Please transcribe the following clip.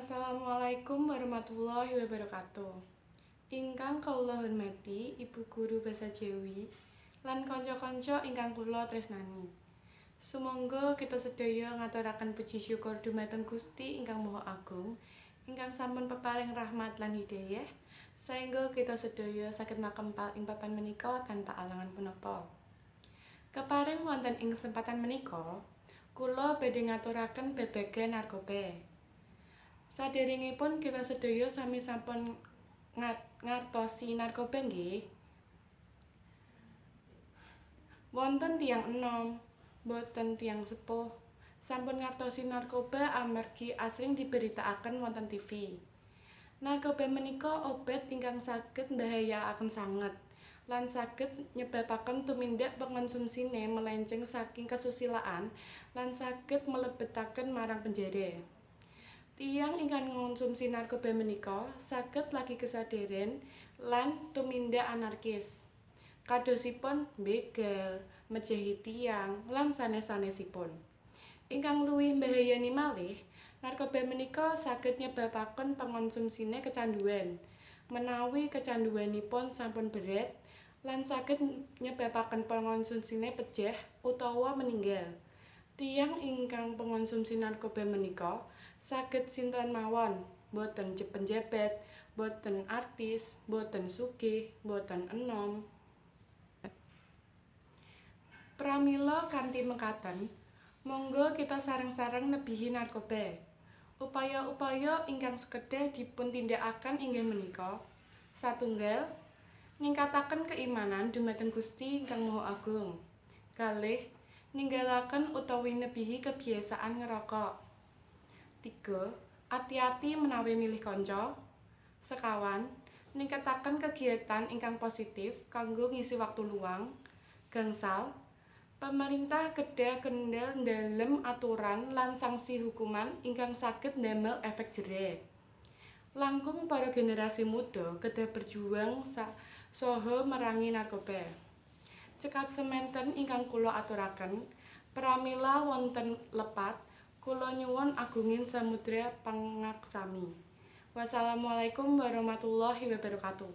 Assalamualaikum warahmatullahi wabarakatuh. Ingkang kawula hormati Ibu Guru Basa Jawi lan kanca-kanca ingkang kula tresnani. Sumangga kita sedaya ngaturaken puji syukur dumateng Gusti ingkang Maha Agung ingkang sampun peparing rahmat lan hidayah saengga kita sedaya saged makempal ing papan menika tanpa alangan punapa. Kepareng wonten ing kesempatan menika, kula badhe ngaturaken babagan narkoba. Saderengipun kita sedaya sami sampun ngartosi narkoba nggih. Wonten tiyang enom, boten tiyang sepuh, sampun ngartosi narkoba amargi asring diberitakaken wonten TV. Narkoba menika obat ingkang saged mbahayakaken sanget lan saged nyebabaken tumindak pengonsumsine melenceng saking kesusilaan lan saged mlebetaken marang penjara. Tiyang ingkang ngonsumsi narkoba menika saged lagi kesadaran lan tumindak anarkis. Kadosipun begal, mejahi tiyang, lan sanes-sanesipun. Ingkang luwih mbahayani malih, narkoba menika saged nyebabaken pengonsumsine kecanduan. Menawi kecanduanipun sampun berat lan saged nyebabaken pengonsumsine pejah utawa meninggal. Tiyang ingkang pengonsumsi narkoba menika saged sinten mawon, boten penjabat, boten artis, boten sugih, boten enom. Pramila kanthi mekaten, monggo kita sareng-sareng nebihi narkoba. Upaya-upaya ingkang sekedhah dipun tindakaken inggih menika: satunggal, ningkataken keimanan dumateng Gusti ingkang Maha Agung. Kalih, ninggalaken utawi nebihi kebiasaan ngerokok. 3. Ati-ati menawi milih kanca. Sekawan, ningkataken kegiatan ingkang positif kanggo ngisi waktu luang. Gangsal, pemerintah kedah kendel ndalem aturan lan sanksi hukuman ingkang saged ndamel efek jera. Langkung para generasi muda kedah berjuang saha merangi narkoba. Cekap semanten ingkang kula aturaken, pramila wonten lepat, kula nyuwun agunging samudra pangaksami. Wassalamualaikum warahmatullahi wabarakatuh.